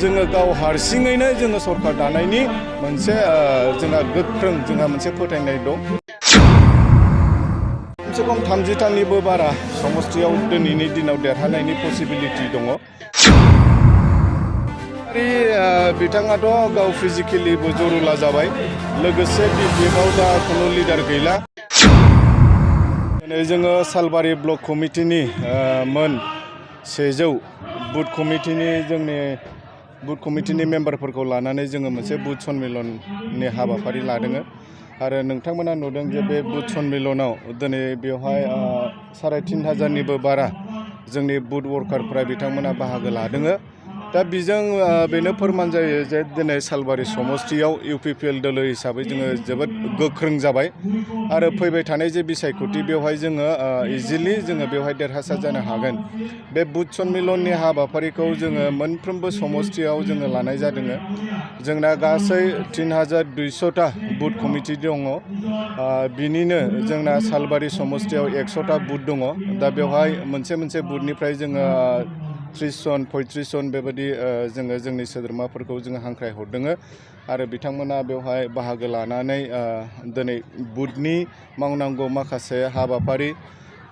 जोङो गाव हारसिङैनो जोङो सरकार दानायनि मोनसे जोंहा गोख्रों जोंहा मोनसे फोथायनाय दं। खमसे खम 30थानिबो बारा समस्थियाव दिनैनि दिनाव देरहानायनि पसिबिलिटि दङ। बिथाङाथ' गाव फिजिकेलिबो जरुला जाबाय, लोगोसे बिपिएफआव दा खुनु लिडार गैला। दिनै जोङो सालबारि ब्लक कमिटिनि मोन 100 बुथ कमिटिनि जोंनि बुथ कमिटिनि मेम्बारफोरखौ लानानै जोङो मोनसे बुथ सन्मिलननि हाबाफारि लादों आरो नोंथांमोना नुदों जे बे बुथ सन्मिलनाव दिनै बेवहाय 3500निबो बारा जोंनि बुथ वर्कारफोरा बिथांमोना बाहागो लादों। दा बेजों बेनो फोरमान जायो जे दिनै सालबारि समस्थियाव इउपिपिएल दोलो हिसाबै जोङो जोबोद गोख्रों जाबाय आरो फैबाय थानाय जे बिसायख'थि बेवहाय जोङो इजिलि जोङो बेवहाय देरहासार जानो हागोन। बे बुथ सन्मिलननि हाबाफारिखौ जोङो मोनफ्रोमबो समस्थियाव जोङो लानाय जादों। जोंना गासै 3200टा बुथ कमिटि दङ। बिनिनो जोंना सालबारि समस्थियाव 100टा बुथ दङ। दा बेवहाय मोनसे बुथनिफ्राय जोङो 30 जन 35 जन बेबायदि जोङो जोंनि सोद्रोमाफोरखौ जोङो हांख्राय हरदों आरो बिथांमोना बेवहाय बाहागो लानानै दिनै बुथनि मावनांगौ माखासे हाबाफारि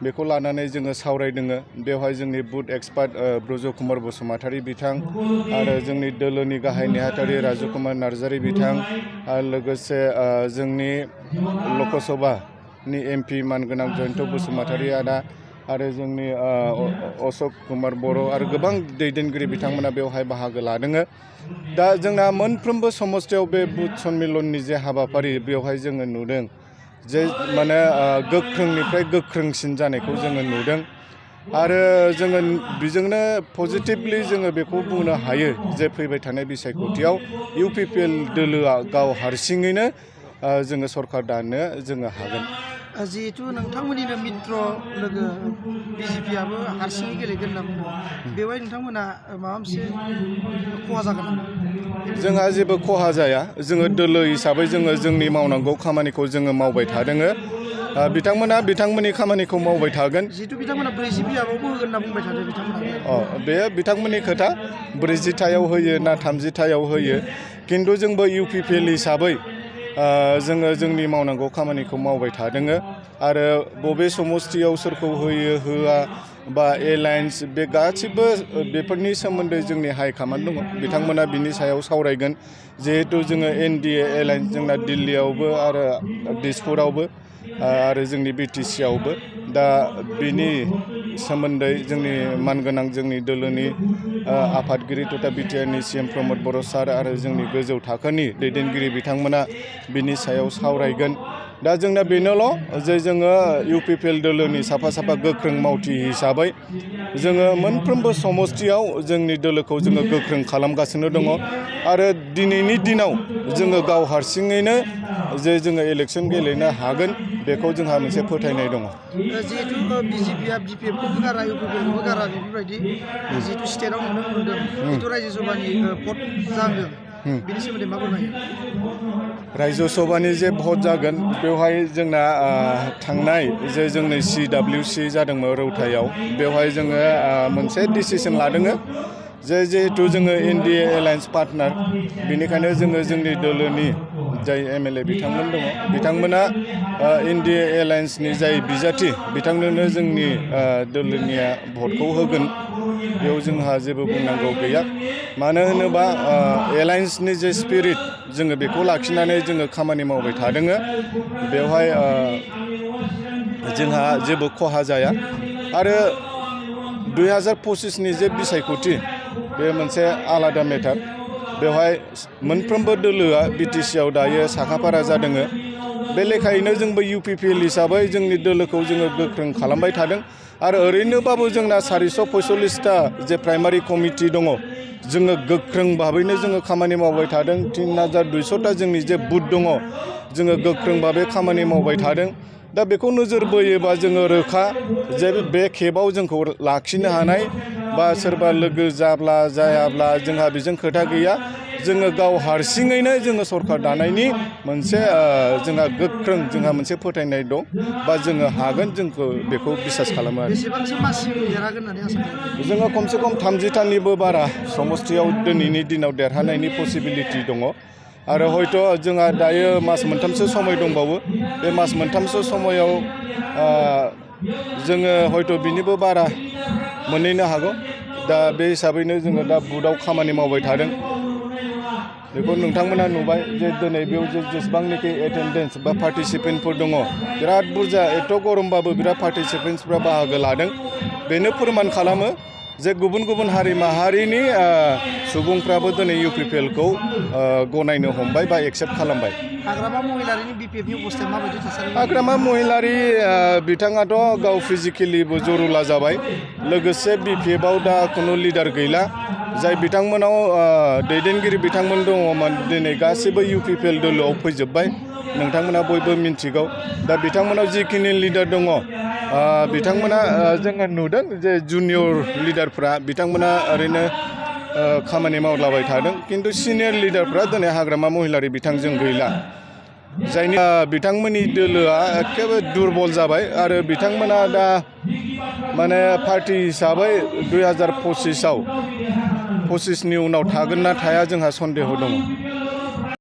बेखौ लानानै जोङो सावरायदों। बेवहाय जोंनि बुथ एक्सपार्ट ब्रज कुमार बसुमतारी बिथां आरो जोंनि दोलोनि गाहाय नेहाथारि राजु कुमार नार्जारी बिथां आरो लोगोसे जोंनि लकसभानि एमपि मानगोनां जयन्त बसुमतारी आदा आरो जोंनि अशक कुमार बर' आरो गोबां दैदेनगिरि बिथांमोना बेवहाय बाहागो लादों। दा जोंना मोनफ्रोमबो समस्थियाव बे बुथ सन्मिलननि जे हाबाफारि बेवहाय जोङो नुदों जे माने गोख्रोंनिफ्राय गोख्रोंसिन जानायखौ जोङो नुदों आरो जोङो बेजोंनो पजिटिभलि जोङो बेखौ बुंनो हायो जे फैबाय थानाय बिसायख'थियाव इउपिपिएल दोलोआ गाव हारसिङैनो जोङो सरकार दानो जोङो हागोन। जिहेतु नोंथांमोननिनो मित्र लोगो बिजेपिआबो हारसिङै गेलेगोन होनना बुंदों, बेवहाय नोंथांमोना माबा मोनसे खहा जागोन नामा? जोंहा जेबो खहा जाया। जोङो दोलो हिसाबै जोङो जोंनि मावनांगौ खामानिखौ जोङो मावबाय थादों। बिथांमोना बिथांमोननि खामानिखौ मावबाय थागोन। जिहेतु बिथांमोना 40 बिघाबावबो होगोन होनना बुंबाय थादों बिथांमोना। बेयो बिथांमोननि खोथा, 40थायाव होयो ना 30थायाव होयो, खिन्थु जोंबो इउपिपिएल हिसाबै जोङो जोंनि मावनांगौ खामानिखौ मावबाय थादों आरो बबे समस्थियाव सोरखौ होयो होआ बा एलायन्स बे गासिबो बेफोरनि सोमोन्दै जोंनि हाइकमान्ड दङ। बिथांमोना बिनि सायाव सावरायगोन। जिहेतु जोङो एनडिए एलायन्स जोंना दिल्लीयावबो आरो दिसपुरावबो आरो जोंनि बिटिसिआवबो दा बिनि सोमोन्दै जोंनि मानगोनां जोंनि दोलोनि आफादगिरि तथा बिटिआरनि सिएम प्रमद बर' सार आरो जोंनि गोजौ थाखोनि दैदेनगिरि बिथांमोना बिनि सायाव सावरायगोन। दा जोंना बेनोल' जे जोङो इउपिपिएल दोलोनि साफा गोख्रों मावथि हिसाबै जोङो मोनफ्रोमबो समस्थियाव जोंनि दोलोखौ जोङो गोख्रों खालामगासिनो दङ आरो दिनैनि दिनाव जोङो गाव हारसिङैनो जे जोङो इलेक्सन गेलेनो हागोन बेखौ जोंहा मोनसे फोथायनाय दङ। जिहेतु बिजेपिआ बिपिएफखौबो गारा इउपिपिएलखौबो गारा बेफोरबायदि जिहेतु स्टेटआव नुनो मोनदों, जिहेतु रायजो सभानि भट जादों, बिनि सोमोन्दै मा बुंनो हायो? रायजो सभानि जे भट जागोन बेवहाय जोंना थांनाय जे जोंनि CWC जादोंमोन रौतायाव, बेवहाय जोङो मोनसे डिसिसन लादों जे जिहेतु जोङो एनडिए एलायन्स पार्टनार, बेनिखायनो जोङो जोंनि दोलोनि जाय एमएलए बिथांमोन दङ बिथांमोना एनडिए एलायन्सनि जाय बिजाथि बिथांनोनो जोंनि दोलोनिया भटखौ होगोन। बेयाव जोंहा जेबो बुंनांगौ गैया। मानो होनोबा एलायन्सनि जे स्पिरिट जोङो बेखौ लाखिनानै जोङो खामानि मावबाय थादों। बेवहाय जोंहा जेबो खहा जाया आरो 2025नि जे बिसायख'थि बे मोनसे आलादा मेटार। बेवहाय मोनफ्रोमबो दोलोआ बिटिसिआव दायो साखाफारा जादों। बे लेखायैनो जोंबो इउपिपिएल हिसाबै जोंनि दोलोखौ जोङो गोख्रों खालामबाय थादों आरो ओरैनोबाबो जोंना 445टा जे प्राइमारि कमिटि दङ, जोङो गोख्रों भाबैनो जोङो खामानि मावबाय थादों। 3200टा जोंनि जे बुथ दङ, जोङो गोख्रों भाबै खामानि मावबाय थादों। दा बेखौ नोजोर बोयोबा जोङो रोखा जे बे खेबाव जोंखौ लाखिनो हानाय बा सोरबा लोगो जाब्ला जायाब्ला जोंहा बेजों खोथा गैया। जोङो गाव हारसिङैनो जोङो सरकार दानायनि मोनसे जोंहा गोख्रों जोंहा मोनसे फोथायनाय दं बा जोङो हागोन जोंखौ बेखौ बिसास खालामो आरो। बेसेबांसो मासि देरहागोन होननानै आसा खालामो? जोङो खमसे खम 30थानिबो बारा समस्थियाव दिनैनि दिनाव देरहानायनि पसिबिलिटि दङ। आरो हयथ' जोंहा दायो मास मोनथामसो समय दंबावो। बे मास मोनथामसो समायाव जोङो हयथ' बिनिबो बारा मोनहैनो हागौ। दा बे हिसाबैनो जोङो दा बुथआव खामानि मावबाय थादों। बेखौ नोंथांमोना नुबाय जे दिनै बेयाव जेसेबांनाखि एटेन्डेन्स बा पार्टिसिपेन्टफोर दङ बिराद बुरजा एथ' गरमबाबो बिराद पार्टिसिपेन्टसफ्रा बाहागो लादों। बेनो फोरमान खालामो जे गुबुन गुबुन हारि माहारिनि सुबुंफ्राबो दिनै UPPLखौ गनायनो हमबाय बा एक्सेप्ट खालामबाय। हाग्रामा महिलारिनि BPFनि अबस्थाया माबायदि थासारि? हाग्रामा महिलारि बिथाङाथ' गाव फिजिकेलिबो जरुला जाबाय। लोगोसे BPFआव दा खुनु लिडार गैला। जाय बिथांमोनाव दैदेनगिरि बिथांमोन दङमोन दिनै गासैबो UPPL दोलोआव फैजोब्बाय। नोंथांमोना बयबो मिन्थिगौ। दा बिथांमोनाव जिखिनि लिडार दङ बिथांमोना जोङो नुदों जे जुनियर लिडारफ्रा बिथांमोना ओरैनो खामानि मावलाबाय थादों। खिन्थु सिनियर लिडारफ्रा दिनै हाग्रामा महिलारि बिथांजों गैला। जायनि बिथांमोननि दोलोआ एखेबारे दुरबल जाबाय आरो बिथांमोना दा माने पार्टि हिसाबै 2025 नि उनाव थागोन ना थाया जोंहा सन्देह दङ।